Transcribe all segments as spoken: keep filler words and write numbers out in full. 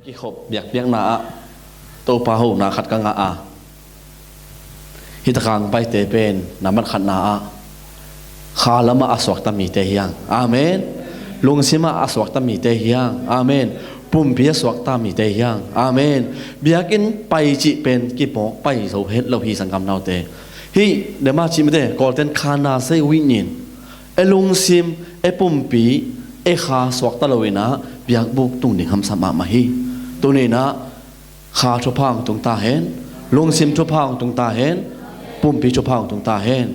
Kikhop biakpiakna ah Topa hona khat ka ngah a, hih takang paite pen nambat khatna ah kha lamah a suakta mite hiang. Amen. Lungsimah a suakta mite hiang. Amen. Pumpi a suakta mite hiang. Amen. Biakinn pai cih pen kipawk pai zo het lo hi, sanggam naute. Hih dema cih mite Kawlten khana sei winin e lungsim, e pumpi, e kha suakta loinah biakbuk tung ding hamsa mahmah hi. Tuninah kha thupha hong tung ta hen, lungsim thupha hong tung ta hen, pumpi thupha hong tung ta hen.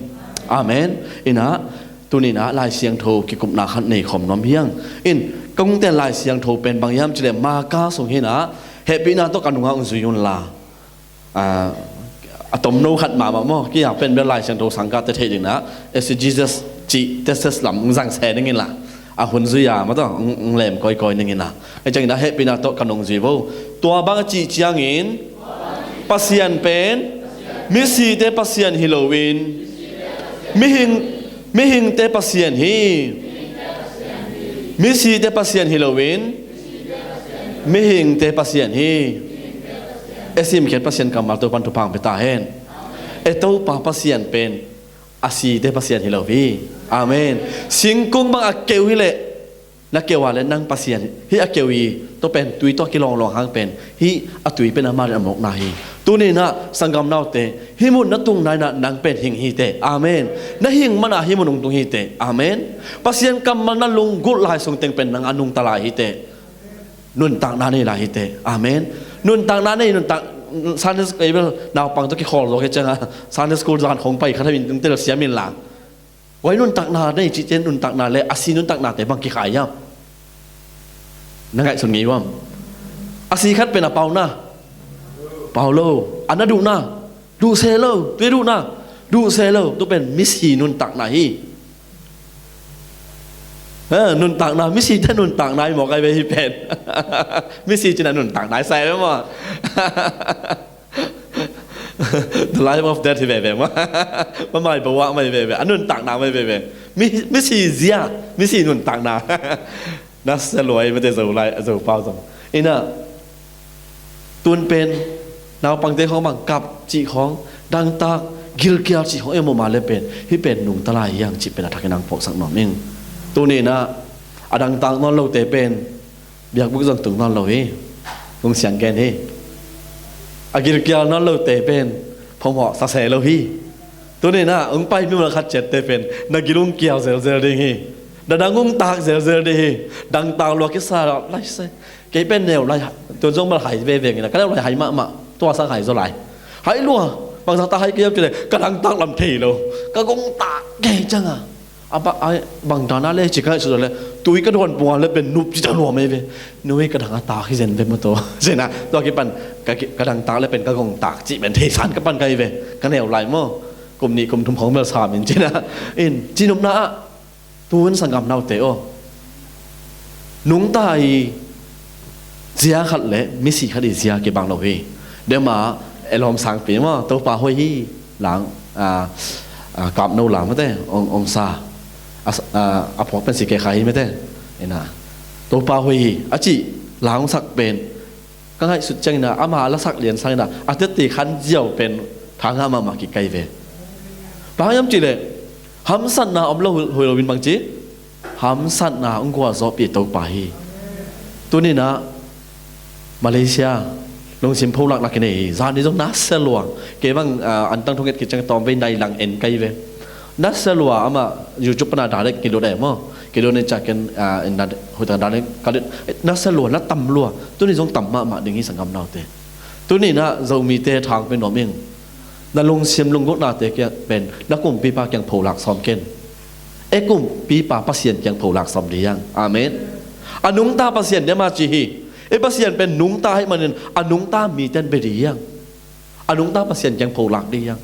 Amen. Inah tuninah Lai Siangtho kikupna khat nei khawm nuam hiang. In kong tel Lai Siangtho pen bang hiam cileh Marka sung hinah hehpihna tawh ka nungah hong zui unla. A tomno khat mahmah maw, kei a pen bel Lai Siangtho sang kate theih dingna, as Jesus cih teses lam hong zang se ning inla, a hun zui a maw tawh hong lem kawikawi ning inla. Ahi ciangin a hehpihna tawh ka nung zui vo. Tua bang a cih ciangin Pasian pen misite Pasian hi loin mihing, mihingte Pasian hi. Misite Pasian hi loin mihingte Pasian hi. E simkhiat Pasian kammal Topan thupha hong pia ta hen. E Topa Pasian pen a site Pasian hi lo hi. Amen. Singkung bang a keu hileh na keu a le nang Pasian hi, a keu hi. Tua pen tui tawh kilawng lawng hang pen hih a tui pen amah le a mawkna hi. Tuninah sanggam naute, hih mun na tung nainah nang pen hing hiteh. Amen. Na hing manah hih mun hong tung hiteh. Amen. Pasian kammal na lunggulh lai sungteng pen nang a nungta lai hiteh. Nuntakna nei lai hiteh. Amen. Nuntakna nei, nuntak Sunday school, naupang tawh kikhawl zawk hi cianga Sunday school zan khong pai khat hawin tel siam inla. Wai nuntakna nei cihte nuntakna le a si nuntaknate bang kikhai hiam? Na ngaihsun ngei uam? A si khat pen a pauna, pau lo, a na duhna, duh se lo, tui duhna, duh se lo, tu pen misi nuntakna hi. Ha, nuntakna, misite nuntakna hi mawk ai ve hi pen. Misi cina nuntakna hi sai ve maw? The life of death hi veve maw? Mamai bawa mai veve, a nuntakna mai veve. Misi zia, misi nuntakna. Na sia luai mate zo lai, zo pau zong. Inah tun pen naupangte khawng bang kap cih khawng, dangtak, gilkial cih khawng e mawh mah le pen hih pen nungta lai hiang cih pen a thakin ang phawksak nuam ing. Tuninah a dangtak nawn lote pen biakbuk zong tung nawn lo hi. Kong siang gen hi. A gilkial nawn lote pen phomhawh sase lo hi. Tuninah hong pai mimal khat ciatte pen na gil hong kial zelzel ding hi. Na dang hong tak zelzel ding hi. Dangtak lua kisa lai se. Kei pen neu lai, tun zong bal hai veve ngina, ka neu lai hai mahmah, tua sang hai zaw lai. Hai lua, bangzah ta hai kei hiam cileh ka dangtak lam thei lo. Ka gongtak kei cianga a bang dana le ci ka ngaihsut le, tui ka dawn punga le pen nup ci ta nuam ei ve. Nui ka dang a tak hi zen ve maw taw. Zena tua kipan ka dangtak le pen ka gongtak cih pen theisan ka pan ka hi ve. Ka neu lai maw, kum nih kum thum khawng bel sam in cina in cinopna ah tun sanggam naute aw, nungta i zia khat le misi khat i zia kibang lo hi. Dema elawm sangpi maw, Topa hoih hi. Lang a, a, kapno lang mate ong, ong sa a, a, a phawk pen si ke khai hi mate. Ina Topa hoih hi a cih lang sak pen ka ngaihsut ciangina ama a lasak lian sangina a tette khan ziau pen thanga mahmah kikai ve. Bang hiam cihleh hamsatna om lo hui loin bangci hamsatna hong gualzawhpih Topa hi. Tuninah Malaysia lungsim pholakna kinei hi. Zani zong nasia lua. Kei bang a, antang thunget kiciang tawm vei nai lang en kai ve. Nasia lua amah YouTube pana direct kilut eh maw? Kilut ni caken a, en na hutang direct kalut. Nasia lua, na tam lua. Tuni zong tam mahmah ding hi sanggam naute. Tuninah Zomite thang pe nuam ing. Na lungsim lunggulhnate kiang pen na kumpipa kiang pholak sawm ken. E kumpipa Pasian kiang pholak sawm dih hiang. Amen. A nungta Pasian dema ci hi. E Pasian pen nungta hih manin a nungta miten be dih hiang. A nungta Pasian kiang pholak dih hiang.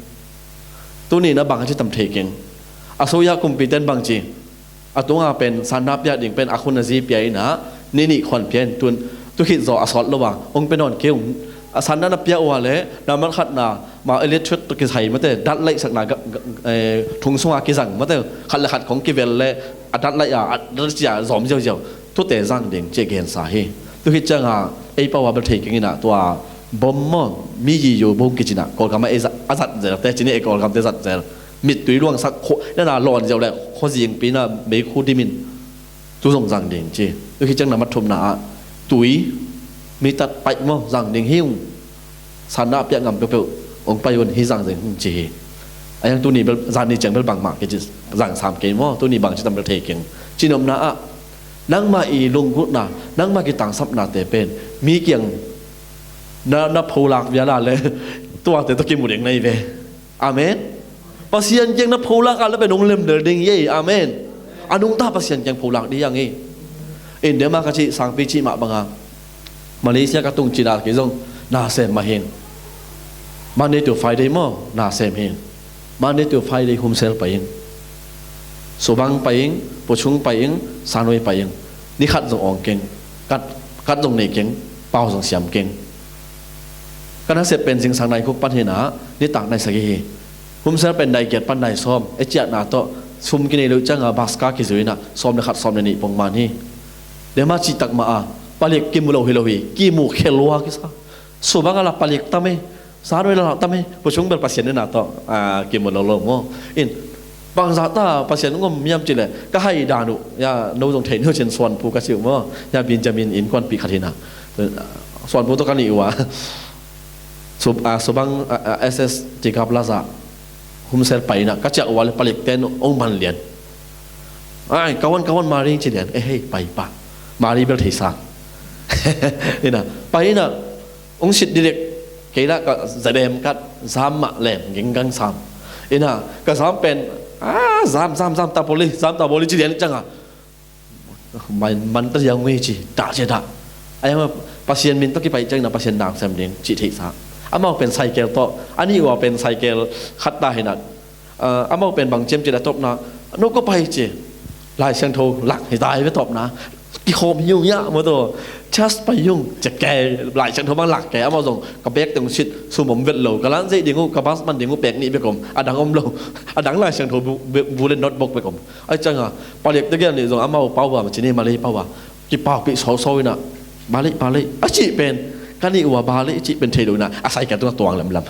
Tuninah bang a ci tam thei keng. A soya kumpiten bang ci. A tunga pen sanna pia ding pen a khun a zi pia inah ni nih khuan pia in tun tu khit zaw a sawt lo a hong pia nawn kei ung. A sanna na pia ua le nambat khatna ma electric tawh kisai mate dat laih sakna thung sunga kizang mate khat le khat khong kivel le a dat laih a a dat cia zawm ziauziau tute zang ding ci gensa hi. Tu khit cianga Ei pau a bel thei keng inah tua bom maw, mi yiyu bom kicinah Kawlgam ah ei zat, a zat zel te cini ei Kawlgam te zat zel. Mittui luangsak khua nana lawn ziau le khua zingpi inah meikhu dimin tu zong zang ding ci. Tu hi ciang na mat thumna ah tui mi tat paih maw zang ding hi ung. Sanna a piak ngam peuhpeuh ong pai un hi zang zing hung ci hi. A yang tuni bel zan ni ciang bel bangmah kici zang sam kei maw, tuni bang ci tam bel thei keng. Cinopna ah nangmah i lunggulhna, nangmah kitangsapnate pen mi kiang na, na pholak viala le tuate tawh kimu ding na hi ve. Amen. Pasian kiang na pholak a le pen ong lemdel ding hi ei. Amen. A nungta Pasian kiang pholak ding hi ang hi. India mah ka cih sangpi cih mah banga Malaysia ka tung cila kei zong na sem mah hi ing. Monday to Friday maw na sem hi ing. Monday to Friday Home Cell pai ing. Subang pai ing, Puchung pai ing, Sanwei pai ing. Ni khat zong awng keng, kat, kat zong nei keng, pau zong siam keng. Ka nasep pen zingsang nai guk pan hi inah nitak nai sagih hi. Home Cell pen nai giat pan nai sawm, e ciahna tawh sum kinei lo cianga bus ka kizui inah sawm le khat sawm le nih pongman hi. Dema cihtak mah a palik kimu lo hi lo hi, kimu khelua kisa. Subang a la palik tam e, Sanwei la tam e, Puchung bel Pasian nena tawh kimu lo lo maw. In bangzah ta Pasian ngom miam cileh ka hai dan uh ya no zong thei no cin Suanphu ka cih uh maw. Ya Benjamin innkuanpih khat hi inah Suanphu tawh ka nih uh a Sub, a, Subang, a, a, S S Tigap Lazah Home Cell pai inah ka ciah uh a le palikte in ong man lian. Ai, kawan, kawan, Mari ci lian. Eh, hei, pai pah. Mari bel theisa. Inah pai inah ong sit direk. Kei lah ka zadem kat zam mah lem ginggang sam. Inah ka zam pen, a, zam, zam, zam ta boli, zam ta boli ci lian cianga man, man ta ziau ngei ci dah cia dah. A yang Pasian min tawh kipai ciangin a Pasian nang sem ding cih theihsa. Amau pen cycle tawh a nih uh a pen cycle khat ta hi inah, a, amau pen bang ciam cih a tawpna no ko pai ci. Lai Siangtho lak hi ta hi ve tawpna. Kikhawm hi ung ya maw taw. Church pai hi ung ci ke. Lai Siangtho bang lak ke. Amau zong ka bek teng sit sum om vet lo. Ka lan zeih ding uh, ka bus man ding uh pek nih bek om. A dang om lo. A dang Lai Siangtho bu, bu, bu le notebook bek om. Ai cianga palik te gel nih zong amau pau a ma cini Malay pau a kipaupih sawsaw inah, Malay, Malay a cih pen ka nih uh a Malay a cih pen thei lo inah a cycle tungah tuang lemlam.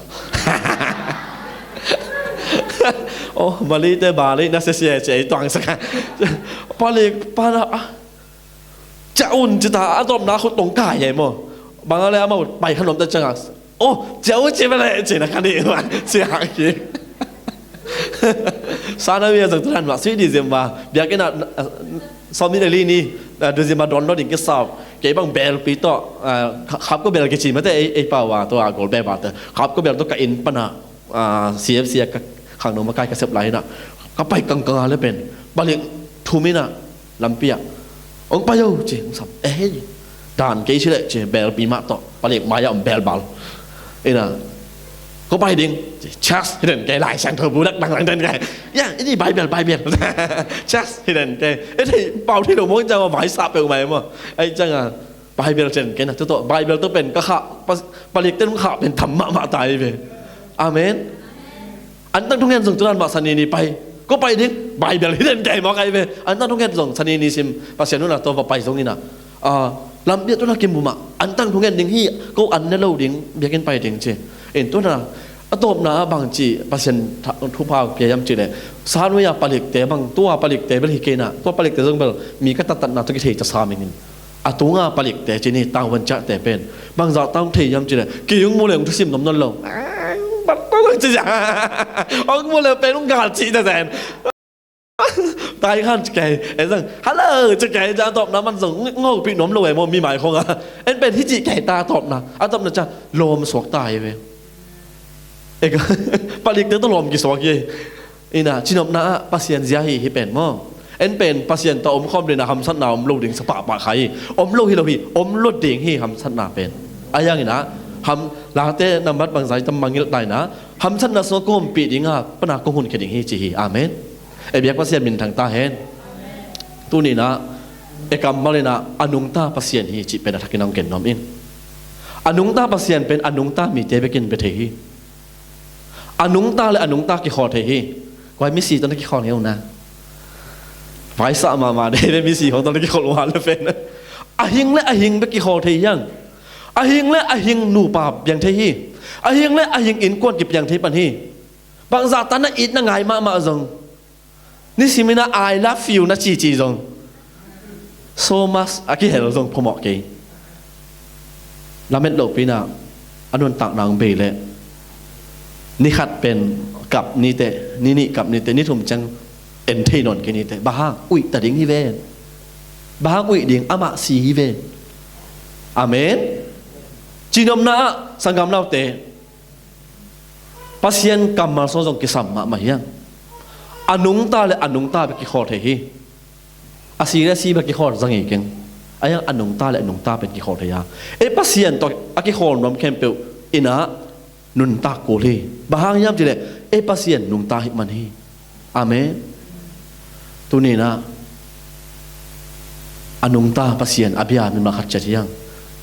Oh, Malay te Malay na sia sia sia i tuang saka. Palik pana a ciah un ci ta a tawpna khut tong kai hi maw. Bang a le amau pai khan om ta cianga. Oh, ciah un ci bele ci na ka nih uh a ciah ki. Sana wi a zang tu dan mah sui December biakinn ah, sawm nih le li ni, a, December dawn lo ding kisau. Kei bang belpi tawh, a, khap ko bel kici mate ei, ei pau a tawh a gol bel ba te khap ko bel tawh ka inn pana, a, C F C a ka khangno makai ka sep lai inah ka pai kangkang a le pen palik thum inah lampi ah ong pai o ci ong sam. Eh, hei, dan kei ci leh ci belpi mah tawh palik mai-ah om belbal. Inah ko pai ding ci, chas hi den kei Lai Siangtho bu dak dang lang den kei. Ya, ini Bible, Bible. Chas hi den kei. Eh, thei pau thei lo maw, cianga vai sah peuh mai maw. Ai cianga Bible cen kei na tu tawh Bible tawh pen ka khah, palik ten khah pen tham mahmah ta hi ve. Amen. Antang thungen zong tunan mah sani ni pai ko pai ding Bible hi den kei mawk ai ve. Antang thungen zong sani ni sim Pasian nuna tawh va pai zong inah, a, lampi ah tuna kimu mah antang thungen ding hi. Ko an ne lo ding biakinn pai ding ci. In tuna a tawpna ah bang ci Pasian thupha pia hiam cih leh Sanwei a palikte bang tua palikte bel hi kei inah tua palikte zong bel mi ka tattatna tawh kithei ca sam ing in. A tunga palikte cini tanghuan ciahte pen bangzah ta ong thei hiam cih leh kei ong mu le ong thusim nuam nawn lo. Bat ta lo ci cia. Ong mu le pen ong gal cih ta zen. Tai khan ci kei. En zang hello ci kei. Ca tawpna man zong ngopih nuam lo e maw mi mai khong a. En pen hi cih kei ta tawpna. A tawpna ca lawm suak ta hi ve. Palikte tawh lawm kisuak hi. Inah cinopna ah Pasian zia hi hi pen maw. En pen Pasian tawh omkhawm dingin a hamsatna om lo ding sa pahpah kha hi. Om lo hi lo hi, om lo ding hi hamsatna pen. A yang inah ham late nambat bangzai tam mangilh ta inah hamsatna sungah kong ompih dinga pana kong hunkhia ding hi ci hi. Amen. E biak Pasian minthang ta hen. Tuni inah e kammal inah a nungta Pasian hi cih pen a thakin a hong ken nuam ing. A nungta Pasian pen a nungta mite bekin bia thei hi. A nungta le a nungta kikhawl thei hi. Kua misi tawh na kikhawl ngei uh na. Vaisah mahmah dei ve misi khong tawh na kikhawl uh a le pen. A hing le a hing bek kikhawl thei hiang. A hing le a hing nupa piang thei hi. A hing le a hing innkuan kipiang thei pan hi. Bangzah ta na it na ngai mahmah zong, nisimin ah "I love you" na cici zong, "so much" a kihel zong phamawh kei. Lamet lohpi-in ah a nuntakna hong bei leh, ni khat pen kap ni teh, ni nih kap ni teh, ni thum ciang en thei nawn kei ni teh. Bang hang? Uih ta ding hi ven. Bang hang uih ding? Amah si hi ven. Amen. Cihnopna ah, sanggam naute, Pasian kammal sung zong kisam mahmah hi hang. A nungta le a nungta bek kikhawl thei hi. A si le a si bek kikhawl za ngei keng. Ahi hang a nungta le a nungta pen kikhawl thei a, ei Pasian tawh a kikhawl nuam khempeuh in ah nuntak kul hi. Bang hang hiam cih leh, ei Pasian nungta ahih man hi. Amen. Tuni-in ah a nungta Pasian a bia mimal khat ciat hi hang.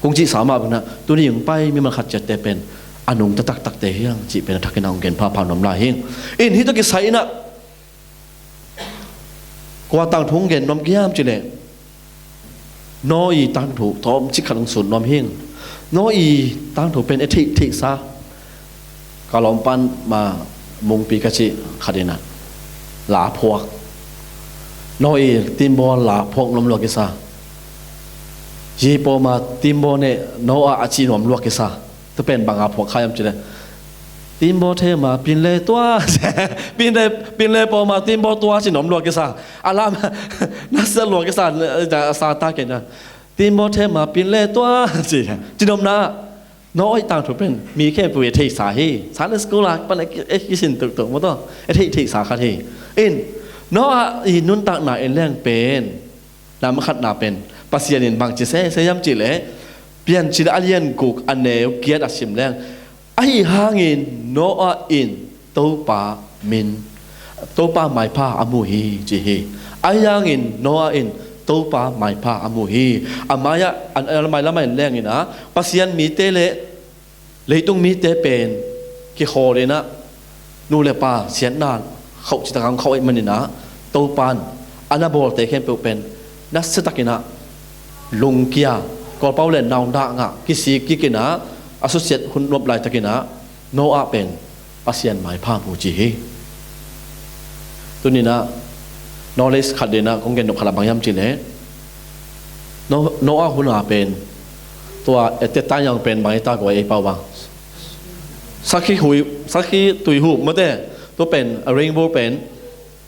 Kong cihsa mah bangin ah, tuni hong pai mimal khat ciatte pen a nungta taktakte hi hang cih pen a thakin ah hong gen phapha nuam lai hi. In, hih tawh kisai-in ah kua tangthu hong gen nuam ka hiam cih leh, Noah' tangthu tawmcik khat hong sut nuam hi. Noah' tangthu pen i theih theihsa, ka lawm pan mah Mungpi ka cih khat in ah la phuak. Noah' timbaw la phuak nuam lua kisa. Zi pawma timbaw ne Noah a ci nuam lua kisa. Tua pen bang a phuak kha hiam cih leh, "Timbaw thema pin le tua." Pin le, pin le pawma timbaw tua ci nuam lua kisa. A lam na sia lua kisa, sa ta kei na. "Timbaw thema pin le tua," ci. Cihnopna ah, Noah' tangthu pen mi khempeuh i theihsa hi. Sunday school ah pan a ki, a kisin tuktuk maw taw, i theih theihsa khat hi. In, Noah' nuntakna en leng pen, nam khatna pen Pasian in bangci sese hiam cih leh, Piancil a lian guk a neu giat a sim leng, "Ahi hangin Noah in Topa min, Topa maipha a mu hi," ci hi. "Ahi hangin Noah in Topa maipha a mu hi." A mai-ah, a, a mai lamah en leng in ah, Pasian mite le leitung mite pen kikhawl in ah, nu le pa siatna khauh citak hong khauh ahih manin ah, Topa'n a na bawlte khempeuh pen nasia takin ah lungkia, kawlpau le naungah ngah, kisik kik in ah, a susiat hun nuam laitakin ah, Noah pen Pasian maipha mu ci hi. Tuni-in ah, knowledge khat dingin ah kong gen nop khat ah bang hiam cih leh, No-, Noah hun a pen, tua, eh, tua time zong pen bang hi ta, kua ei pau bang, sakhi hui, sakhi tuihup maw te, tua pen, a rainbow pen,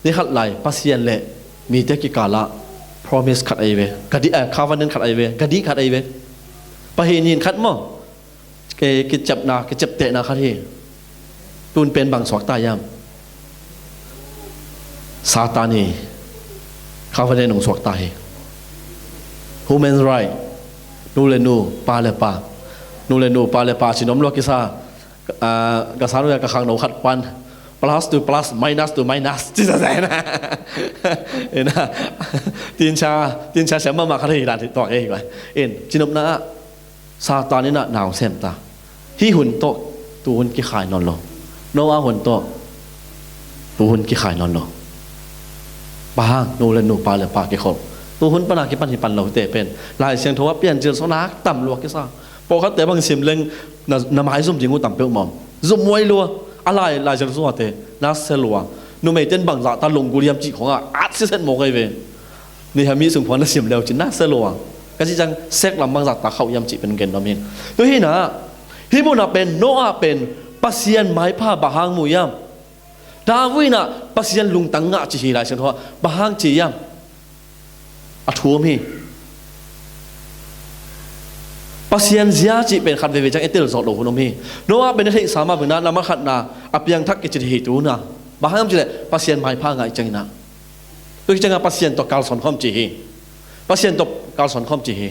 ni khat lai Pasian le mite kikal ah promise khat ahi ve. Ka dih, eh, covenant khat ahi ve. Ka dih khat ahi ve. Pahih nin khat maw. Ki, kiciapna, kiciaptehna khat hi. Tun pen bang suak ta hiam? Satan in covenant hong suak ta hi. Human right. Nu le nu, pa le pa. Nu le nu, pa le pa, ci nuam lua kisa. Ah, ka sa nu le ka khangno khat pan, plus to plus, minus to minus, ci sa sa na. Ina, tincha, tincha siam mahmah khat hi dan hi tuak hi. In, cihnopna ah, Satan in ah na hong sem ta. Hih hun tawh tu hun kikhai nawn lo. Noah hun tawh tu hun kikhai nawn lo. Bang hang? Nu le nu, pa le pa kikhawl. Tu hun pan a kipan hi pan lo te pen Lai Siangtho ah Piancil sung ah tam lua kisa. Pawlkhatte bang sim leng na, na maizum ding uh tam peuhmah om. Zum huai lua. A lai, Lai Siangtho suahte nasia lua. Numeite'n bangzah ta lunggulh hiam cih khawng ah at siset mawk ahi ve. Neihami sung phuan na sim leu cin nasia lua. Ka cih ciang sek lam bangzah ta khauh hiam cih pen gen nuam hi. Tua hi-in ah, hih mun ah pen Noah pen Pasian maipha bang hang mu hiam? David in ah Pasian lungtang ngah ci hi Lai Siangtho ah. Bang hang ci hiam? A thu om hi. Pasian zia cih pen khat veivei ciang i tel zawh loh hun om hi. Noah pen i theihsa mah bangin ah, na ma khatna a piangthak kici hi tu-in ah. Bang hang hiam cih leh Pasian maipha ngah ciangin ah. Tua hi ciangin ah Pasian tawh kalsuan khawm ci hi. Pasian tawh kalsuan khawm ci hi.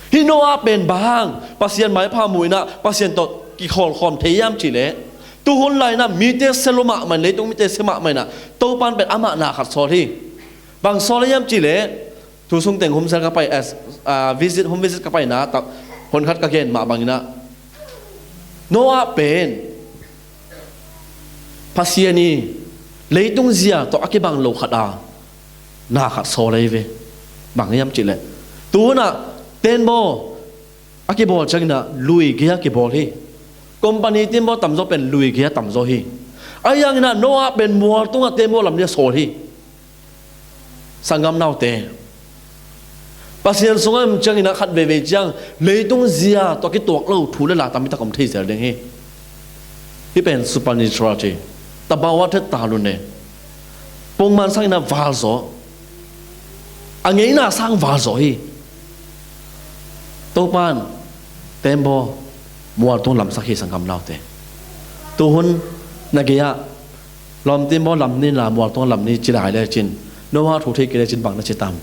Hih Noah pen bang hang Pasian maipha mu-in ah Pasian tawh kikhawl khawm thei hiam cih leh, tu hun lai-in ah mite sia lua mahmah in, leitung mite sia mahmah in ah, Topa'n pen amah na khat sawl hi. Bang sawl hiam cih leh, thu sung teng home cell ka pai, eh, ah, visit, home visit ka paina tak hun khat ka gen mah bangin ah, Noah pen Pasian in leitung zia tawh a kibang lo khat a na khat sawl ahi ve. Bang hiam cih leh, tu hun ah tembaw, a kibawl cianginah lui gei-a kibawl hi. Company tembaw tamzaw pen lui gei-a tamzaw hi. Ahi hanginah Noah pen mual tungah tembaw lam ni a sawl hi. Sanggam naute, Pasian sungah om cianginah khat veivei ciang leitung zia tawh a kituak lo thu le la tampi tak om thei zel ding hi. Hih pen supernatural ci, tabawa thet talun ne. Pongman sanginah valzaw, a ngeina sang valzaw hi. Topan tembaw mual tung lamsak hi, sanggam naute. Tuhun na gei-ah lawm tembaw lam ni la, mual tung lam ni ci lai lecin, Noah thu thei kei lecin bang na ci tam?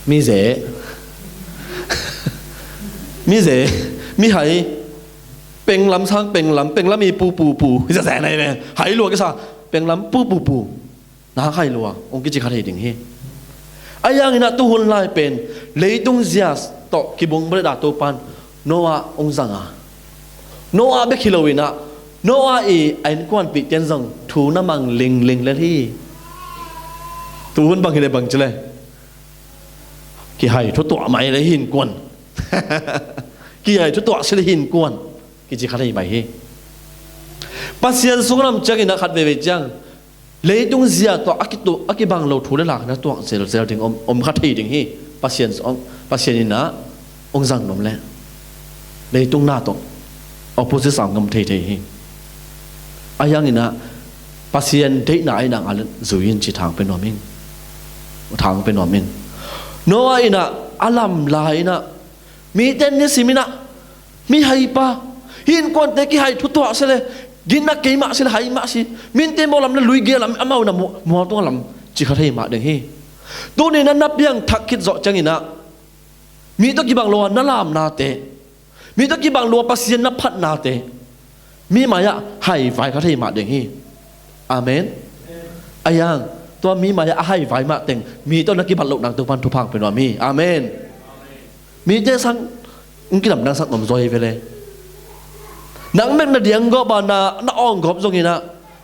Mize, mize, mihai, penglam sang penglam, penglam i pu pu pu, hi zazai nai ve, hai lua kisa, penglam pu pu pu, na hai lua, ong kici kha thei ding hi. Ahi hanginah tuhun lai pen leitung zia tawh kibung bawleda Topan Noah ong zanga, Noah bek hi loinah Noah i a innkuanpihte in zong thu na mang lingling lel hi. Tuhun bang hi le bang ci le, kihai thutuah mai le hi innkuan. Kihai thutuah si le hi innkuan, kici kha thei mai hi. Pasian sungah om cianginah khat veivei ciang leitung zia tawh a kitu, a kibang lo thu le la na tuak zelzel ding om, om kha thei ding hi. Pasian, Pasian inah ong zang nuam le leitung na tawh opposite sang ngam thei thei hi. Ahi hanginah Pasian deihna ahi nang a le zui in ci thang pe nuam in. Thang pe nuam in. Noah inah a lam lai inah mite nisim inah, mihaipa, hi innkuante kihai thutuah si le, ginna kei mah si le, hai mah si, min tembaw lam le lui gei-a lam, amau na mu, mual tungah lam ci kha thei mah ding hi. Tuni na na piangthak khit zawh cianginah mi tawh kibang lo a na lamnate, mi tawh kibang lo a Pasian na phatnate mi mai-ah haivai kha thei mah ding hi. Amen. Ahi hang tua mi mai-ah a haivai mah teng mi tawh na kibat loh nang Topan thupha ong pe nuam hi. Amen. Mite sang ong kilamdang sak nuam zaw hi ve le. Nang mek na dianggawp a na, na awnggawp zonginah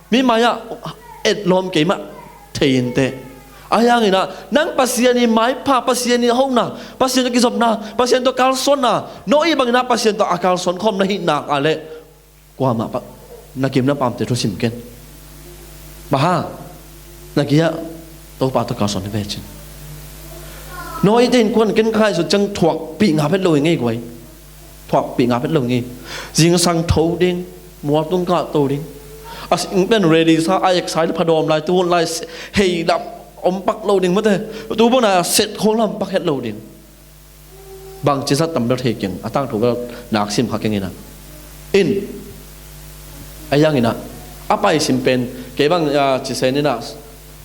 mi mai-ah etlawm kei mah thei inteh. Ahi hanginah nang Pasian i maipha, Pasian i hona, Pasian tawh kizopna, Pasian tawh kalsuanna, Noah i banginah Pasian tawh a kalsuan khawm na hih nak a le, kuamah pa, na kim na pamte thusim ken. Bang hang? Na gei-ah Topa tawh kalsuan hi ve cin. Noah i te innkuan ken ka ngaihsut ciang thuakpih ngap het lo hi ngei guai. Thuakpih ngap het lo hi ngei. Zingsang tho ding, mual tung kah to ding. A sing pen ready sa, a ek sa le phadawm lai, tuhun lai hei lam om pak lo ding mate. Tu bang na set khong lam pak het lo ding. Bangci zat tam bel thei keng, a tangthu bel nak sim kha keng inah. In, ahi hanginah a paisim pen kei bang, ah, cisen inah,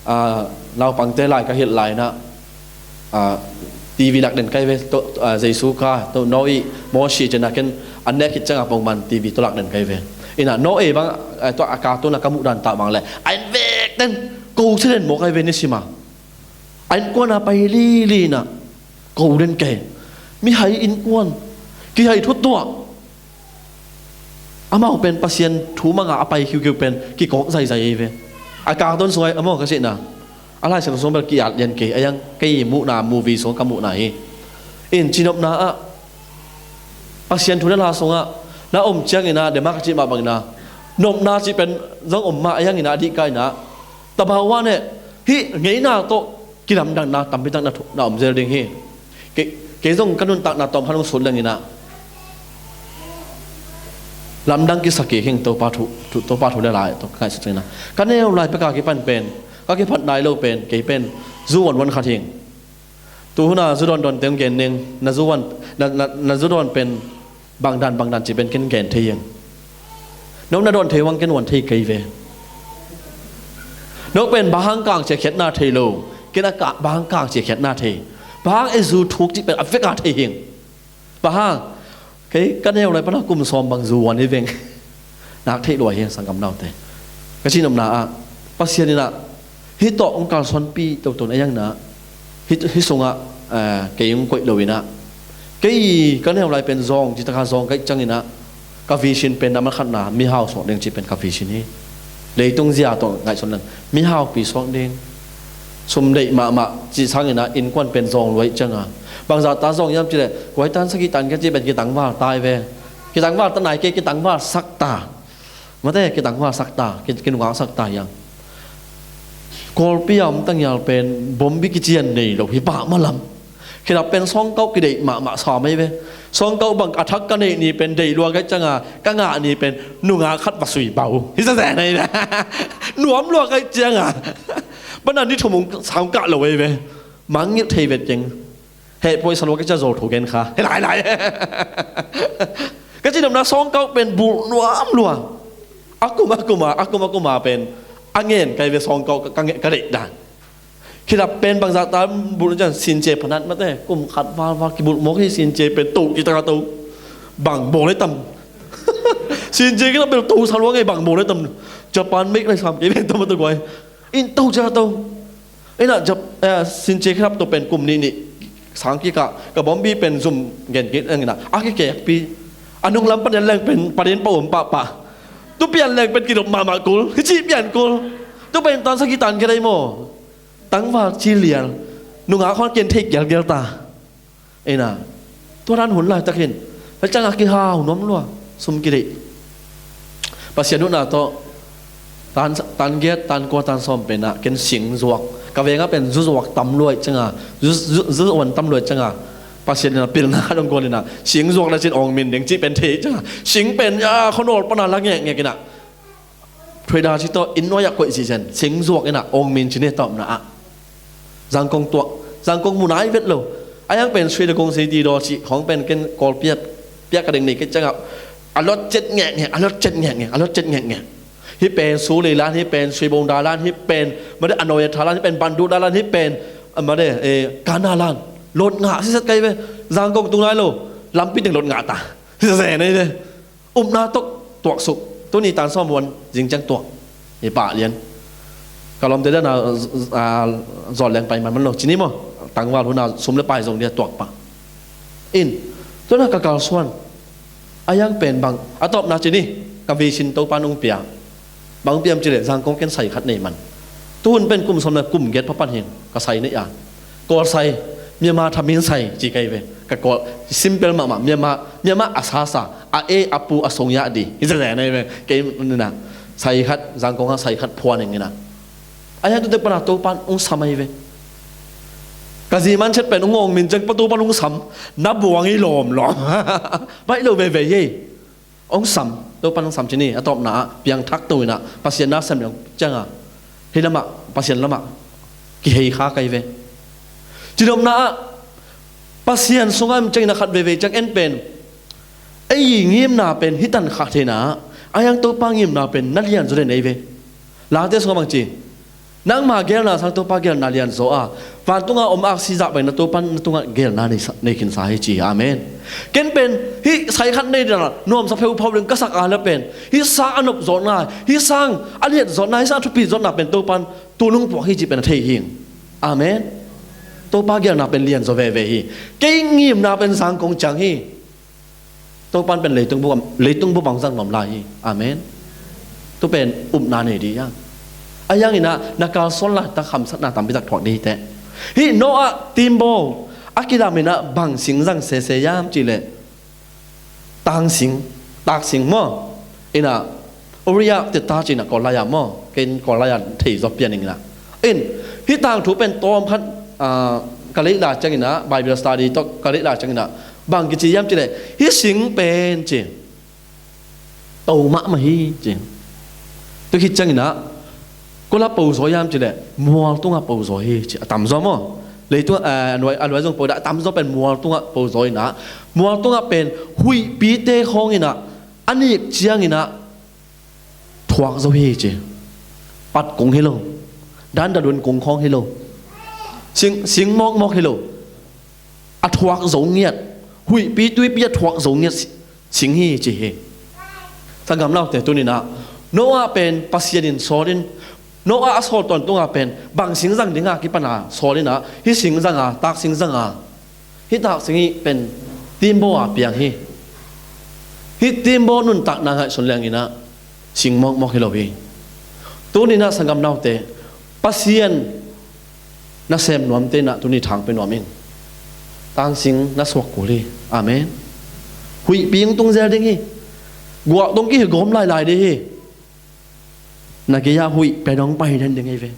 ah, naupangte lai ka hilh lai inah, ah, TV lak den kai ve, to, ah, Jesu kha, to, Noah, Mosi cina ken an nek khit ciangah pongman TV tawh lak den kai ve. Inah Noah bang, ah, tawh a cartoon a ka muh dan tah bang le a en vek den ko si den maw kai ve nisim a. A innkuan a pai lili inah ko den kei. Mihai innkuan kihai thutuah. Amau pen Pasian thu manga a pai khiukhiu pen kikawk zaizai ei ve. A cartoon sungah amau ka cihna, a Lai Siangtho sung bel ki-at lian kei, a yang kei muhna, movie sung ka muhna hi. In cinopna ah Pasian thu le la sungah na om cianginah, dema ka cih mah banginah nopna cih pen zong om mah a yanginah, a dihka inah tabawa ne hih ngeina tawh kilamdanna tampi tak na thu, na om zel ding hi. Kei, kei zong ka nuntakna tawm khan hong sut lenginah lamdang kisa kik hing Topa thu, thu, Topa thu le lai tawh ka ngaihsut lenginah. Ka neu lai peka kipan pen, ka kiphat nai lo pen, kei pen zu wan wan khat hing. Tuhuna zu dawn dawn teng gen ning, na zu wan, na, na, na zu dawn pen bangdan bangdan cih pen ken gen thei hing. Nong na dawn thei vang ken wan thei kei ve. Nong pen bang hang kang cia khiatna thei lo, ken a ka, bang hang kang cia khiatna thei. Bang hang e zu thuk cih pen a veka thei hing. Bang hang, kei ka neu lai pana kum sawm bang zu wan hi veng. Nak theih lua hi sanggam naute. Ka cinopna ah Pasian inah hih tawh hong kalsuanpih toto na a yanginah hih, hih sungah, eh, kei hong koih lo inah, kei ka neu lai pen zawng citaka zawng kaih cianginah ka vision pen na man khatna mihau suak ding cih pen ka vision hi. Leitung zia tawh ngaihsun leng mihaupi suak ding. Sum deih mahmah cih sanginah innkuan pen zawng luaih cianga Bangzah ta zong hiam cileh, kuai tan sagih tan ka cih pen kitangval ta hi ve. Kitangval ta nai kei, kitangval sak ta. Mate, kitangval sak ta, ki-, kinungak sak ta hiam. Kawlpi a om tangial pen bombi kician nei lo hi pah malam. Khilap pen sawngkauh kideih mahmah sa mai ve. Sawngkauh bang a thak ka neih ni pen deih lua ka hih cianga, ka ngah ni pen nungak khat va sui bau hi zazen ahi ve. Nuam lua ka hih cianga, pana ni thum ung sang kah lo ahi ve. Mangngilh thei vet keng. Heh poi sa lua ka hih cia zol thu gen kha. Hei lai lai. Ka ci nopna sawngkauh pen bulh nuam lua. A kum a kum a, a kum a kum a pen a ngen kai ve sawngkauh ka, ka nge-, ka deih dan. Khilap pen bangzah ta bulh cian since phanat mate, kum khat valval kibulh mawk hi since pen to kita ka to. Bang bawl le tam. Since khilap pen to sa lua ngei bang bawl le tam. Japan mek lai sam kei pen to ma to guai. In to cia to. Ina jap, eh, since khilap to pen kum nih nih sang kikah, ka bombi pen zum gen kik ina a kikekpi. A nung lam panin leng pen panin pa um pahpah. Tu pian leng pen kidop mahmah kul, hici pian kul. Tu pen tan sagih tan kei dai maw. Tangval ci lial, nungak khon ken thei gialgial ta. Ina, tua dan hun laitak hin, hei ciangah kihau nuam lua, sum kideih. Pasian nuna tawh, tan, tan giat, tan kua, tan sawm penah, ken sing zuak. Ka vengah pen zu zuak tam lua ih ciangah, zu, zu, zu zuak tam lua ih ciangah, Pasian ina pilna khat hong guan ina, sing zuak na cin awng min ding cih pen thei ih ciangah, sing pen, ya, khuanawl pana la ngekngek ina. Thuaida ci tawh inn nuai-ah koih cihcian, sing zuak ina awng min ci ni tawpna ah. Zangkong tuak, Zangkong mu nai vet lo. A yang pen Sri Dagong City daw cih khawng pen ken Kawlpi ah piak ka ding nei kei ciangah a lot cet ngekngek, a lot cet ngekngek, a lot cet ngekngek. Hih pen Sule lan, hih pen Sri Bongda lan, hih pen made Anoya Tha lan, hih pen Bandu Da lan, hih pen made, eh, Kana lan. Lot ngah siset kai ve. Zangkong tung nai lo. Lampi teng lot ngah ta. Siset zen ai ve. Upna tawh tuaksuk. Tuni tan sawm vuan zing ciang tuak. Hi pah lian. Ka lawmte dana, ah, zawt leng pai man man lo. Cini maw. Tangval huna sum le pai zong dia tuak pah. In. Tuna ka kalsuan. A yang pen bang. A tawpna cini. Ka vision Topan hong pia. Bang piam cileh Zangkong ken sai khat nei man. Tuhun pen kum sawm le kum giat phapan hin ka sai nei a. Kawl sai, Myanmar thamin sai ci kai ve. Ka Kawl simple mahmah, Myanmar, Myanmar a sasa, a e, a pu, a song ya di. Hi zazan nei ve. Kei nina sai khat, Zangkong ah sai khat phuan ing ina. A yang tute pana Topan ung sam ai ve. Ka zi man chet pen ung awng min ciang pa Topan ung sam. Na buang i lawm lawm. Baih lo veve ye. Ong sam, Topan ong sam cini, a tawpna ah, piangthak to ina, Pasian na sem dong cianga, hi lamah, Pasian lamah, kihei kha kai ve. Cinopna ah, Pasian sungah em ciangina khat veve ciang en pen, ei ngimna pen, hi tan kha theina ah, a yang Topa ngimna pen, na lian zaw den ei ve. Late sungah bang ci, nangma gelna sang Topa gelna lianzaw a, vantunga om aksi zah pai na Topa na tungah gelna nei sa, nei khinsa hi ci hi. Amen. Ken pen hih sai khat nei dana nuamsa pheuphau ding ka sak a la pen, hih sang a nop zawhna, hih sang a liat zawhna, hih sang a thupi zawhna pen Topan tu nung puak hi ci pen a thei hi. Amen. Topa gelna pen lianzaw veve hi. Kei ngimna pen Zangkong ciang hi. Topan pen leitung bup, leitung bup bang zang nuam lai hi. Amen. Tu pen upna nei dih hiang. A hiangin ah na kalsuan laitak hamsatna tampi tak thuak dih hi teh. Hih Noah timbaw a kilam in ah bang sing zang sese hiam cih leh, tangsing, taksing maw? In ah Uriah teta ci-in ah Kawl lai-a maw? Ken Kawl lai-a thei zaw pian ing in ah. In, hih tangthu pen tawm khat, ah, ka leih lai ciangin ah, Bible study tawh ka leih lai ciangin ah, bang kici hiam cih leh, hih sing pen ci, to mahmah hi ci. Tu khit ciangin ah, kua la po zaw hiam cih leh, mual tungah po zaw hi ci. A tamzaw maw? Leitung, ah, a nuai, a nuai zong po dah, a tamzaw pen mual tungah po zaw in ah, mual tungah pen huihpite khawng in ah, a nik ciangin ah, thuak zo hi ci. Pat kung hi lo. Dandalun kung khawng hi lo. Sing, sing mawkmawk hi lo. A thuak zo ngiat. Huihpi tuipi a thuak zo ngiat si-, sing hi ci hi. Sanggam naute tuni-in ah, Noah pen Pasian in sawl in, Noah a sawl tawntungah pen bang sing zang ding a kipan a sawl in ah, hih sing zang a, taksing zang a. Hih taksing hih pen timbaw a piang hi. Hih timbaw nuntakna ngaihsun leng in ah sing mawkmawk hi lo hi. Tuni-in ah sanggam naute, Pasian nasem nuamte in ah tuni thang pia nuam ing. Tangsing na suak kul hi. Amen. Huihpi hong tung zel ding hi. Guah tong kihilh gawm lailai ding hi. Na gei-ah huih pia dong pai den ding hi ve.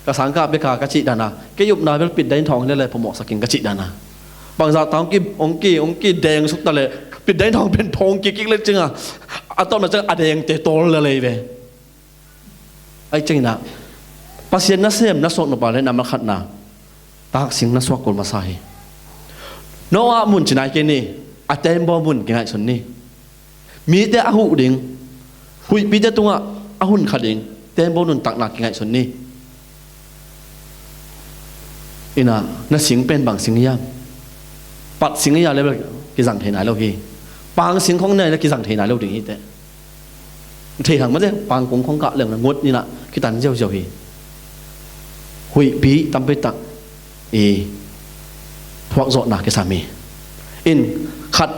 Ka sangkah bek a ka cih dan a, kei upna bel pit dain thawng le le phamawhsak ing ka cih dan a. Bangzah ta hong ki, hong ki, hong ki deng suk ta le, pit dain thawng pen phawng kik kik le cing a, a tawpna ciang a dengte tawl le le hi ve. Ahi ciangin ah, Pasian nasem na suak nop a le na malkhatna, tangsing na suak kul masa hi. Noah mun ci nai kei ni, a tembaw mun kingaihsun ni. Mite a huh ding, huihpite tungah a hun kha ding tembaw nuntakna kingaihsun ni. Inah, na sing pen bang sing hiam? Pat sing hi a le bel kizang thei nai lo hi. Pang sing khong nai le kizang thei nai lo ding hi teh. Thei hang mah teh, pang kung khong kah leng na ngut inah kitan ziauziau hi. Huihpi tampi tak i thuakzawhna kisam hi. In khat,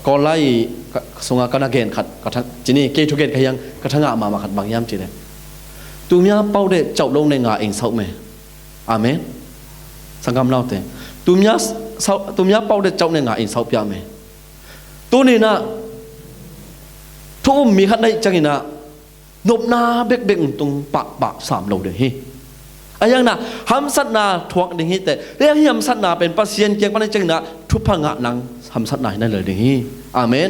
Kawl lai i ka, sunga ka na gen khat, ka tha, ci ni, kei thugen ka hiang, ka tha ngah mahmah khat bang hiam cih leh, tumia pau de cauh lo ne nga in sauh me. Amen. Sanggam naute, tumia sau, tumia pau de cauh ne nga in sauh pia me. Tuni inah thu um mi khat na hih ciangin ah, nopna bekbek tung pahpah sam lo ding hi. A hiangna hamsatna thuak ding hi teh. Hiang hi hamsatna pen Pasian kiang pan hi ciangin ah thupha ngah nang hamsatna hi na lel ding hi. Amen.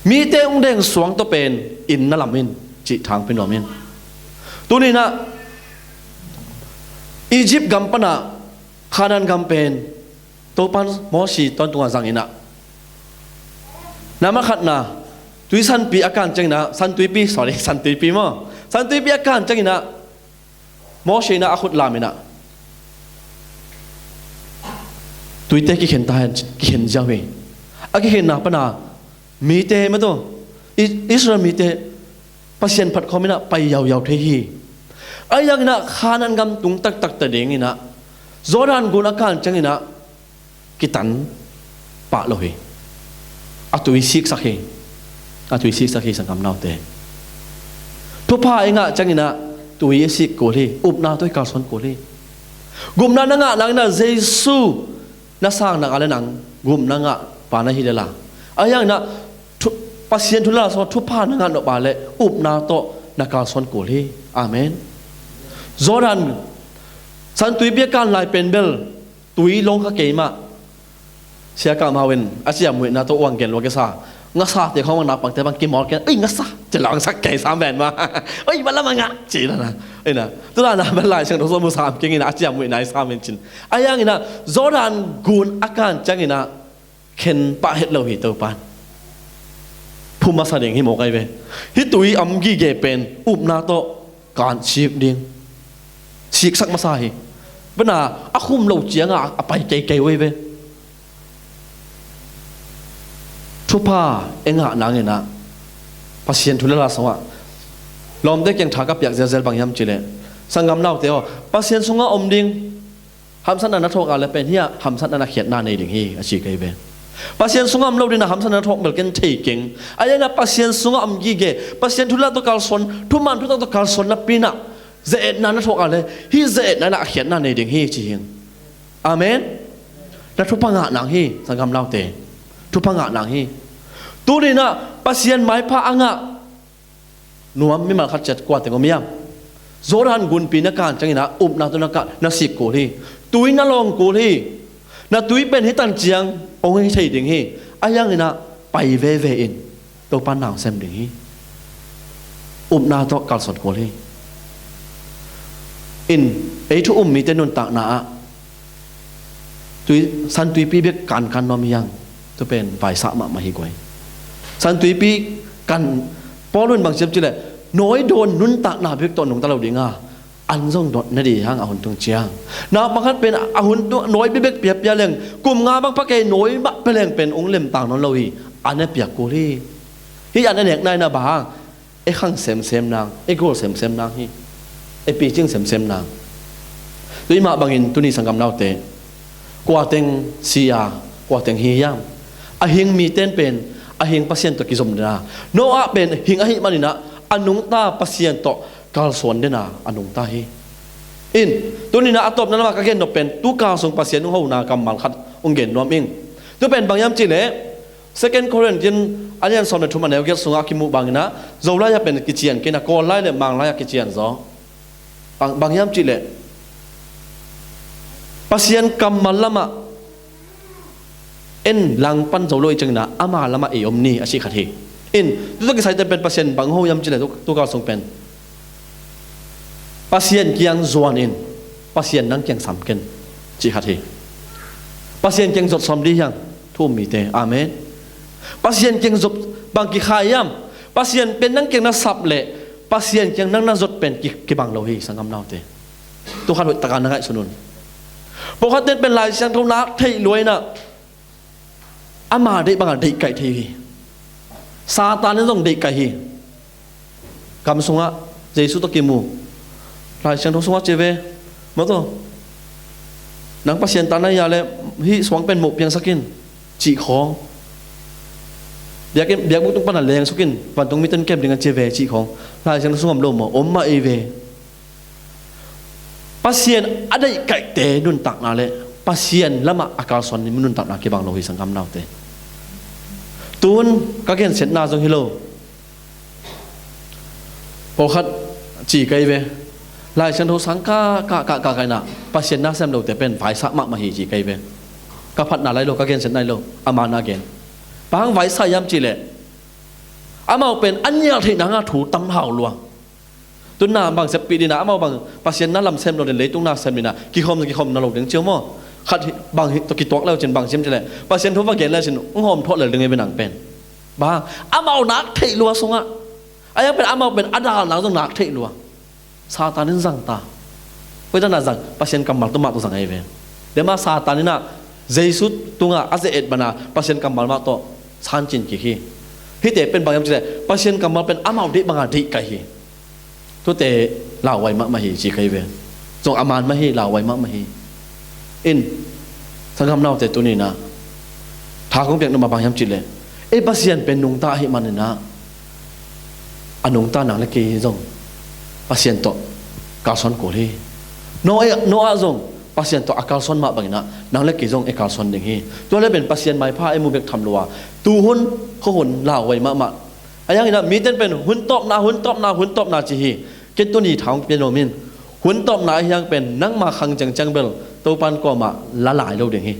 Mite hong deng suang tawh pen inn na lam in, cih thangpi nuam in. Tuni inah Egypt gam panah Kanaan gam pen Topan Mosi tawntungah zang inah, na malkhatna, tui sanpi a kan ciangin ah, santuipi, sorry, santuipi maw, santuipi a kan ciangin ah, Mosi inah a khut lam inah tuite kikhen ta hen, kikhen ziau hi. A kikhenna pana mite mah tawh, I-, Israel mite Pasian phat khawm inah pai yauyau thei hi. A hiang inah Kanaan gam tung taktak ta ding inah, Jordan gun a kan ciangin ah kitan pah lo hi. A tui siksak hi. A tui siksak hi, sanggam naute. Thupha i ngah ciangin ah tui i sik kul hi. Upna tawh i kalsuan kul hi. Gupna na ngah nang inah Jesu na sang nak a le nang gupna ngah pa na hi le la. A hiang inah thu, Pasian thu le la sungah thupha na ngah nop a le upna tawh na kalsuan kul hi. Amen. Jordan santuipi a kan lai pen bel tui long kha kei mah. Sia Kam Hau in a ciamnuihna tawh uang gen lua kisa. Ngasate khawng bang naupangte bang kimawl ken, "Ui, ngasa," ci lawng sak kei sam ven mah. "Ui, va lam a ngah," ci na na. Ui na, tu na na bel Lai Siangtho sung mu sam keng inah a ciamnuihna i sam in cin. A hiang inah Jordan gun a kan ciangin ah khen pah het lo hi Topan. Phum masa ding hi mawk ahi ve. Hih tui om gige pen upna tawh kan sik ding. Siksak masa hi. Bena a khum lo ciangah a pai keikei uh ahi ve. Thupha i ngah nang inah Pasian thu le la sungah lawmte kiang tha ka piak zelzel bang hiam cih leh, sanggam naute aw, Pasian sungah om ding, hamsatna na thuak a le pen hiah hamsatna na khiatna nei ding hi, a ci kei ve. Pasian sungah om lo ding inah hamsatna na thuak bel ken thei keng. A hiang inah Pasian sungah om gige, Pasian thu le la tawh kalsuan, thuman thutak tawh kalsuan napi inah ze-etna na thuak a le, hih ze-etna inah a khiatna nei ding hi, ci hi. Amen. Na thupha ngah nang hi, sanggam naute. Thupha ngah nang hi. Tuni inah Pasian maipha a ngah nuam mimal khat ciat kua teng om hiam? Jordan gunpi na kan ciangin ah upna tawh na kah, na sik kul hi. Tui na lawng kul hi. Na tui pen hih tan ciang hong hi thei ding hi. A hiang inah pai veve in. Topa nang sem ding hi. Upna tawh kalsuan kul hi. In, ei thu um mite nuntakna ah tui, santuipi bek kankan nuam hiang, tu pen vaisah mahmah hi guai. Santuipi kan, Paul in bang ci hiam cih leh, nawi dawn nuntakna bek tawh nungta lo ding a, an zong dawn na ding hang a hun tung ciang. Naupang khat pen a hun tung, nawi bek piapia leng, kum nga bang pha kei nawi mah pia leng pen hong lemtang nawn lo hi. An a piak kul hi. Hih an a nekna in a bang hang, e khang semsem nang, e gol semsem nang hi. E picing semsem nang. Tua mah bangin tuni sanggam naute, kua teng si a, kua teng hi hiam? A hing mite in pen a hing Pasian tawh kizom den a, Noah pen hing ahih manin ah a nungta Pasian tawh kalsuan den a, a nungta hi. In, tuni-in ah a tawpna lamah ka gen nop pen, tu kal sung Pasian hong hona kammal khat hong gen nuam ing. Tu pen bang hiam cih leh, Second Corinthians a lian sawm le thum a neu giat sungah a kimuh bangin ah, Zolai ah pen kician kei in ah, Kawllai le Manglai ah kician zaw. Bang, bang hiam cih leh, Pasian kammal lamah en langpan zo lo ahih ciangin ah, ama lamah ei om ni, a cih khat hi. In, tu tawh kisai teh pen Pasian bang hong ho hiam cih leh, tu, tu kal sung pen, Pasian kiang zuan in, Pasian nang kiang sam ken, cih khat hi. Pasian kiang zot sawm dih hiam, thu um mite. Amen. Pasian kiang zot bang kikhai hiam? Pasian pen nang kiang na sap leh Pasian kiang nang na zot pen ki, kibang lo hi, sanggam naute. Tu khat hoih takin na ngaihsun un. Pawlkhat ten pen Lai Siangtho nak theih lua in ah, ama deih bangah deihkaih thei hi. Satan in zong deihkaih hi. Gam sungah Jesu tawh kimu, Lai Siangtho sungah ci ve, mawtaw, nang Pasian ta na hia leh hih suang pen moh piangsak in, cih khawng. Biakinn, biakbuk tung pan a lengsuk in, vantung mite in kem ding a ci ve, cih khawng Lai Siangtho sungah om lo maw? Om mah ei ve. Pasian a deihkaihte nuntakna le Pasian lamah a kalsuan nuntakna kibang lo hi, sanggam naute. Tun ka gensiatna zong hi lo. Pawlkhat ci kei ve, Lai Siangtho sang kah kah kah kah in ah, Pasian na sem lote pen vaisa mahmah hi, ci kei ve. Ka phatna lai lo, ka gensiatna hi lo, a man a gen. Bang hang vaisa hiam cih leh, amau pen a nial theihna hangah thu tam hau lua. Tu-in ah bang seppih ding ah, amau bang Pasian na lam sem lo ding, leitung na sem ding ah, kikhawm kikhawm na lo ding ci uh maw? Khat hi, bang hi tawh kituak le uh cin bang hiam cih leh, Pasian thu va gen le uh cin hong hawm thuah lel ding hi ve nang pen. Bang hang, amau nak theih lua sungah. A hiang pen amau pen a dal nang zong nak theih lua. Satan in zang ta. Koi tan ah zang? Pasian kammal tawh mah tawh zang ahi ve. Tua mah Satan in ah Jesu tungah a ze-et bangin ah Pasian kammal mah tawh sancin kik hi. Hihte pen bang hiam cih leh, Pasian kammal pen amau deih bangah deihkaih hi. Tute lauhuai mahmah hi, ci kei ve. Zong a man mah hi, lauhuai mahmah hi. In, sanggam naute, tuni-in ah thu kong piak nop mah bang hiam cih leh, ei Pasian pen nungta ahih manin ah, a nungta nang le kei zong Pasian tawh kalsuan kul hi. Noah, Noah zong Pasian tawh a kalsuan mah bangin ah, nang le kei zong ei kalsuan ding hi. Tua leh pen Pasian maipha ei mu bek tham lo a, tuhun khuahun lauhuai mahmah. A hiangin ah mite in pen hun tawpna, hun tawpna, hun tawpna ci hi. Kei tuni thu kong pia nuam in, hun tawpna a hiang pen nangma khang ciangciang bel Topa in kuamah la lai lo ding hi.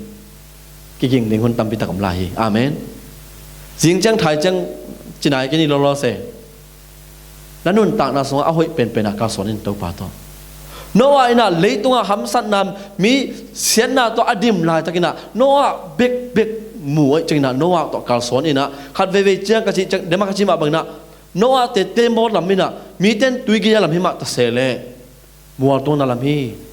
Kiging ding hun tampi tak om lai hi. Amen. Zing ciang thai ciang ci nai kei ni lawlaw se. Na nuntakna sungah a hoih penpen ah kalsuan in Topa tawh. Noah in ah leitungah hamsatna, mi siatna tawh a dim laitakin ah, Noah bekbek mu ahih ciangin ah, Noah tawh kalsuan in ah, khat veivei ciang ka cih ciang, tua mah ka cih mah bangin ah, Noah te teembaw lam in ah, mite in tuigei a lam hi mah ta se leh, mualtuang na lam hi.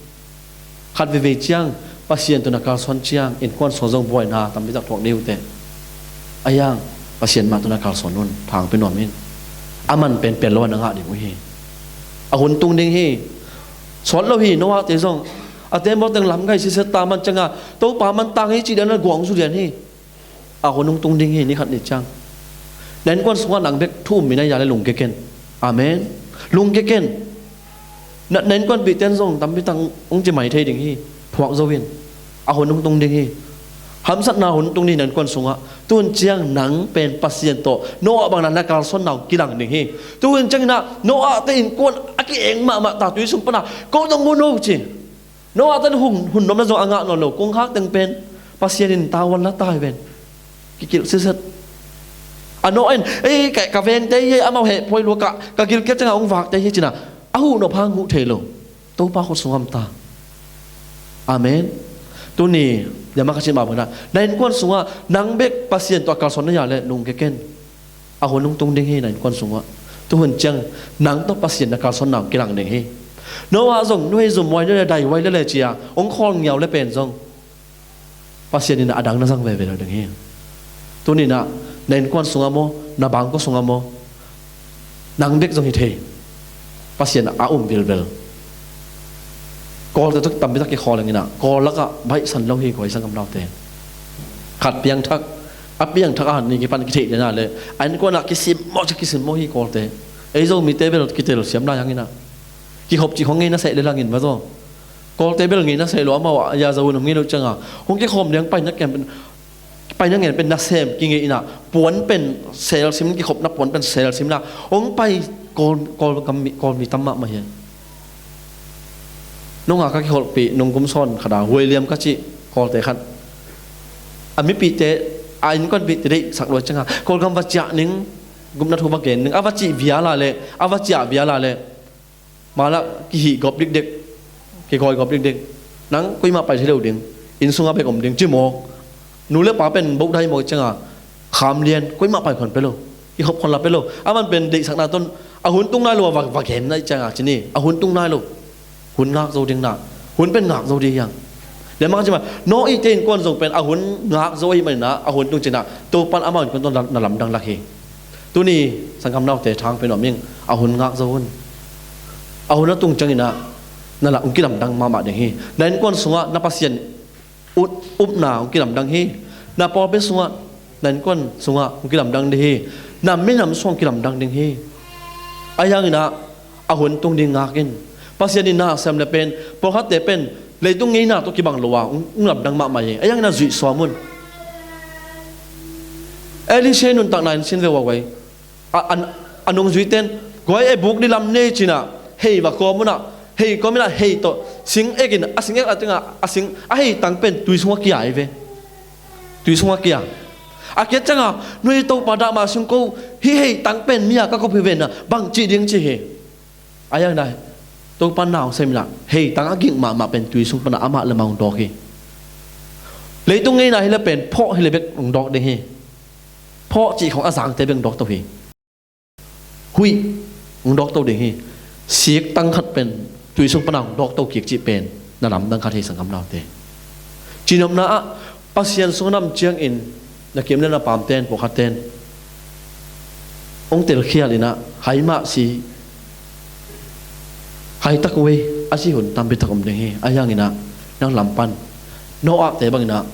Khat veivei ciang Pasian tawh na kalsuan ciang innkuan sungah zong buaina tampi tak thuak ding uh teh. A hiang, Pasian mah tawh na kalsuan un, thu kong pia nuam in. A man penpen lo a na ngah ding uh hi. A hun tung ding hi. Sawt lo hi, Noah te zong a teembaw teng lam gai siset ta man ciangin, Topa man tang hi cih dan a guang zu lian hi. A hun hong tung ding hi, ni khat ni ciang. Na innkuan sungah nang bek thu um mi na hia leh lungkia ken. Amen. Lungkia ken. Na, na innkuanpihte in zong tampi tak hong ci mai thei ding hi. Thuak zo in. A hun hong tung ding hi. Hamsatna hun tung ding hi na innkuan sungah. Tu hun ciang nang pen Pasian tawh Noah bangin na kalsuanna hong kilang ding hi. Tu hun ciangin ah Noah te innkuan a ki-eng mahmah ta, tui sung panin ah, ko dong un o ci. Noah ten hun, hun nopna zong a ngah nawn lo, kongkhak teng pen Pasian in tavuan la ta hi ven. Kikilh siset. A Noah in, ei, ka, ka vengte hi, amau hehphuai lua, ka, ka gilkial ciangah hong vakte hi ci-in ah, a huh nop hang huh thei lo. Topa khut sungah om ta. Amen. Tuni, tua mah ka cih mah bangin ah, na innkuan sungah nang bek Pasian tawh a kalsuan na hia leh lungkia ken. A hun hong tung ding hi na innkuan sungah. Tu hun ciang nang tawh Pasian na kalsuanna hong kilang ding hi. Noah zong nuai zum huai lele, dai huai lele ci-a hong khawl ngiau le pen zong, Pasian in a dang na zang veve lo ding hi. Tuni-in ah na innkuan sungah maw, na bangkua sungah maw, nang bek zong hi thei. Pasian a um vilvel. Kawlte tawh tampi tak kikhawl leng in ah, Kawl lakah baihsan lo hi, koi sanggam naute. Khat piangthak, a piangthak a han ni kipan kitheih leh na leh, a innkuan ah kisimmawh, kisimmawh hi Kawlte. Ei Zomite bel kitelsiam lai hang in ah, kihop cih khawng ngei na seh leh lang in mah zaw. Kawlte bel ngeina sei lo, amau a ya zo un om ngei lo cianga, hong kikhawm ding pai na kem pen, pai na ngen pen nasem kingei inah, puan pen selsim, kikhopna puan pen selsim inah hong pai. Kawl, Kawl gam mi, Kawl mi tam mahmah hi. Nunga ka kikholhpih nung kum sawn khata Huai Liam ka cih Kawlte khat, a mipihte, a innkuanpihte deihsak lua cianga, Kawlgam va ciah ning, gupna thu va gen ning, a va cih viala le, a va ciah viala le, mala kihih gawp dikdek, kigawi gawp dikdek. Nang koimah pai thei lo ding, inn sunga bek om ding ci maw. Nu le pa pen bohdai maw cianga, kham lian, koimah pai khon pe lo, kikhop khon la pe lo. Aman pen deihsakna ton a hun tung nai lo a va, va gen nai cianga ci ni, a hun tung nai lo. Hun ngak zo ding na, hun pen ngak zo ding hiang. Lemang cima, no i te innkuan zong pen a hun ngak zo ahi manina, a hun tung cina, Topan amau innkuan tawh na, na lamdang lak hi. Tuni sanggam naute thang pen om ing, a hun ngak zo un. A hun a tung cianginah na la, hong kilamdang mahmah ding hi. Na innkuan sungah na Pasian ut, upna hong kilamdang hi. Na pawlpi sungah, na innkuan sungah hong kilamdang ding hi. Na minam sungah hong kilamdang ding hi. Ahi hanginah a hun tung ding ngak in. Pasian in na sem le pen, pawlkhatte pen leitung ngeina tawh kibang lo a hong, hong lamdang mahmah hi. Ahi hanginah zuih sawm un. Elisha nuntakna in sin ve uaguai. A, a, a nungzuiten, guai e buk di lam nei cinah, hei va kawm unah, hei kawm inah, hei tawh sing ek in, a sing ek a tengah, a sing, a hei tang pen tui sungah kia hi ve. Tui sungah kia. A kiat cianga, nui Topa dah mah sung ko, hih hei tang pen mi-a ka kop hi venah bang cih ding ci hi. Ahi hanginah Topa na hong sem inah, hei tang a ging mahmah pen tui sung panah amah le mah hong dawk hi. Leitung ngeina hi le pen phawh hi le bek hong dawk ding hi. Phawh cih khong a zangte bek hong dawk to hi. Huih hong dawk to ding hi. Sik tang khat pen tui sung panah hong dawk to kik cih pen na lamdang khat hi sanggam naute. Cinopna ah Pasian sung nam ciangin na kim le na pamten, pawlkhatten hong telkhial inah, hai mah si, hai tak uh ei, a si hun tampi tak om ding hi. Ahi hanginah nang lam pan, Noahte banginah,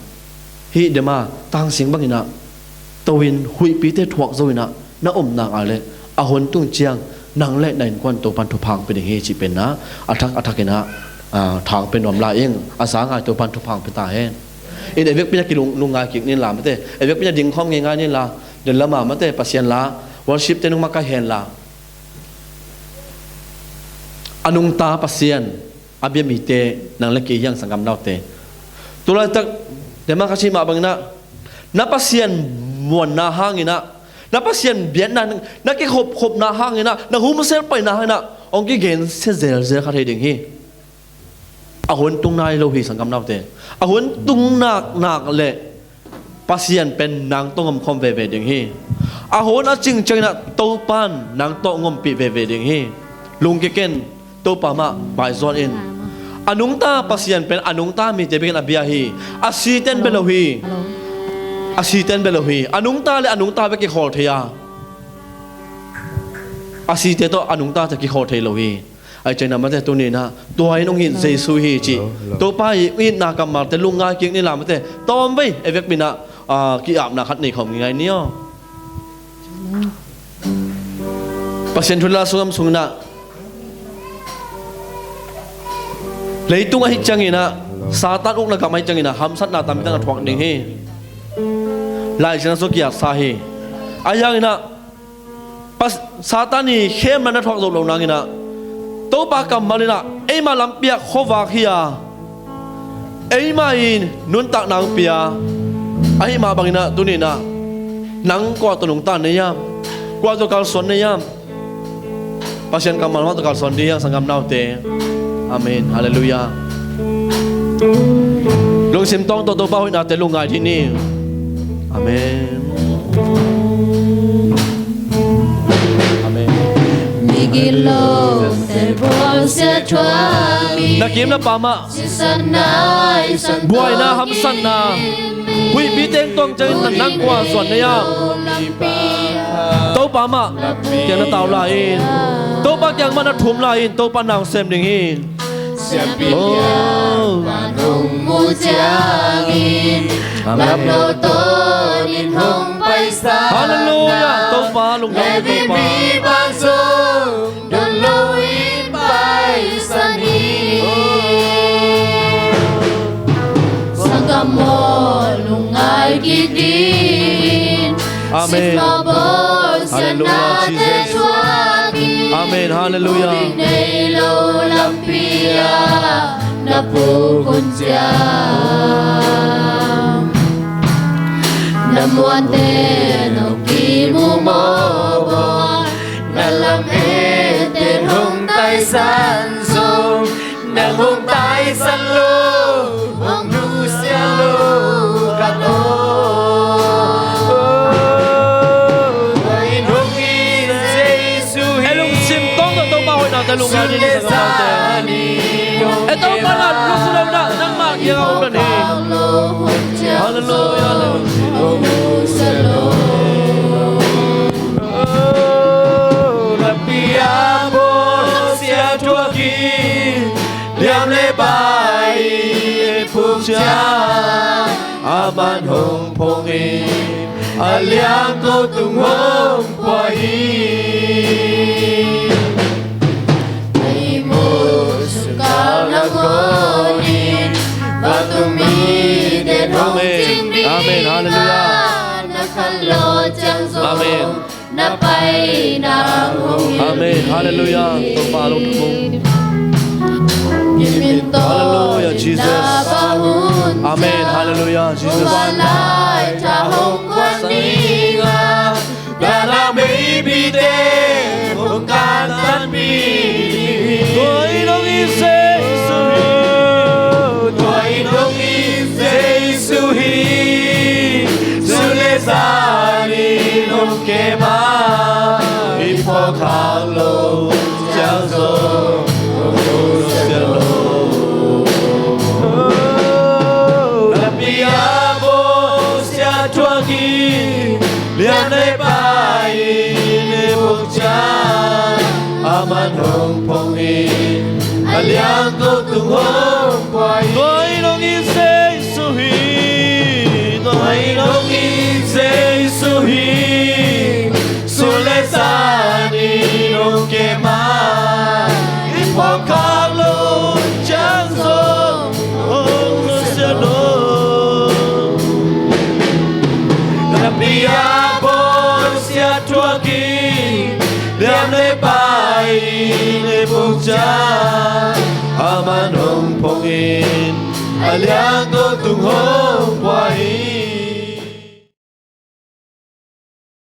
hih dema tangsing banginah, to in huihpite thuak zo inah, na um nak a le a hun tung ciang nang le na innkuan Topan thupha hong pia ding hi cih penna a thak a thak inah, ah, thang pen nuam lai ing, a za ngai Topan thupha hong pia ta hen. In e vekpi na kilung, lungngai kik nin la mate, e vekpi na dingkhawm ngeingai nin la, den lama mate Pasian la, worship te nung mah kai hen la. A nungta Pasian a bia mite nang le kei hiang sanggam naute. Tulaitak dema ka cih mah banginah na Pasian muanna hanginah, na Pasian biakna, na kikhopkhopna hanginah, na humsel paina hanginah hong kigensia zelzel kha thei ding hi. A hun tung nai lo hi sanggam naute. A hun tung nak nak le Pasian pen nang tawh ngomkhawm veve ding hi. A hun a cing cianginah Topan nang tawh ngompih veve ding hi. Lungkia ken, Topa mah baizual in. A nungta Pasian pen a nungta mite bekin a bia hi. A siten bia lo hi. A siten bia lo hi. A nungta le a nungta bek kikhawl thei a, a site tawh a nungtate kikhawl thei lo hi. Ahi ciangin amate tuninah tua in hong it Jesu hi ci. Topa i hong itna kammalte lungngai kik ni lamate, tawmvei e vekpi inah, ah, ki-apna khat nei khawm ngeingai ni aw. Pasian thu le la sungam sunginah, leitung ahi cianginah, Satan ukna gam ahi cianginah hamsatna tampi tak na thuak ding hi. Lai Siangtho sung kiatsa hi. Ahi hanginah Satan i khemna na thuak zo lo nanginah, Topa kammal inah eima lampi ah khuavak hi a, eima in nuntakna hong pia. Ahi mah banginah tuninah nang kua tawh nungta nei hiam? Kua tawh kalsuan nei hiam? Pasian kammal mah tawh kalsuan dih hiang sanggam naute. Amen. Halleluiah. Lungsim tawng tawh Topa hoihnate lungngai dih ni. Amen. Amen. Na kim na pam ah buaina hamsatna huihpi teng tuang ciangin nang kua zuan nei ah? Topa mah kiang na tau lai in, Topa kiang mah na thum lai in, Topa nang sem ding hi. Siampi piang pan hong mu ciangin, lam lo ton in hong paisan. Halleluiah. Topa lungdam, Topa. Mipi pan zong don lo in paisan hi. Amen. Halleluia, Jesus. Amen. Halleluia. Na muanten hong kimu mawk, na lam eten hong taisan zong, nang hong taisan lo, hong nusia lo khat om. Tua in hong it Jesu hi. E lungsim tawng tawh Topa hoihna tawh lungngai ding hi, sanggamte. E Topa na lungsim lo na, nangmah kiang a om na hi. Halleluia. Lampi a bawlsia thuak hi, liam le pai i phuk ciang, aman hong phong in, a liang ko tung hong pua hi. Ei muh sungkal nangawn in, vantung mite hong cing ding. Amen. Halleluia. Na khanlawh ciang zong, amen, na paina hong hilh hi. Amen. Halleluia. Topa lungdam. Halleluia, Jesus. Amen. Halleluia, Jesus. Vanlai tha hong guan ding a, dana meipite hong kantanpih hi. Tua in hong it Jesu hi. Tua in hong it Jesu hi. Sun le zan in hong kem a, i phawk khak loh ciang zong, hong nusia lo. Lampi a bawlsia thuak hi, liam le pai i phuk ciang, aman hong phong in, a liang ko tung hong pua hi. Tua in hong it Jesu hi. Tua in hong it Jesu hi. Sun le zan in hong kem a, i phawk khak loh ciang zong, hong nusia lo. Lampi a bawlsia thuak hi, liam le pai i phuk ciang, aman hong phong in, a liang ko tung hong pua hi.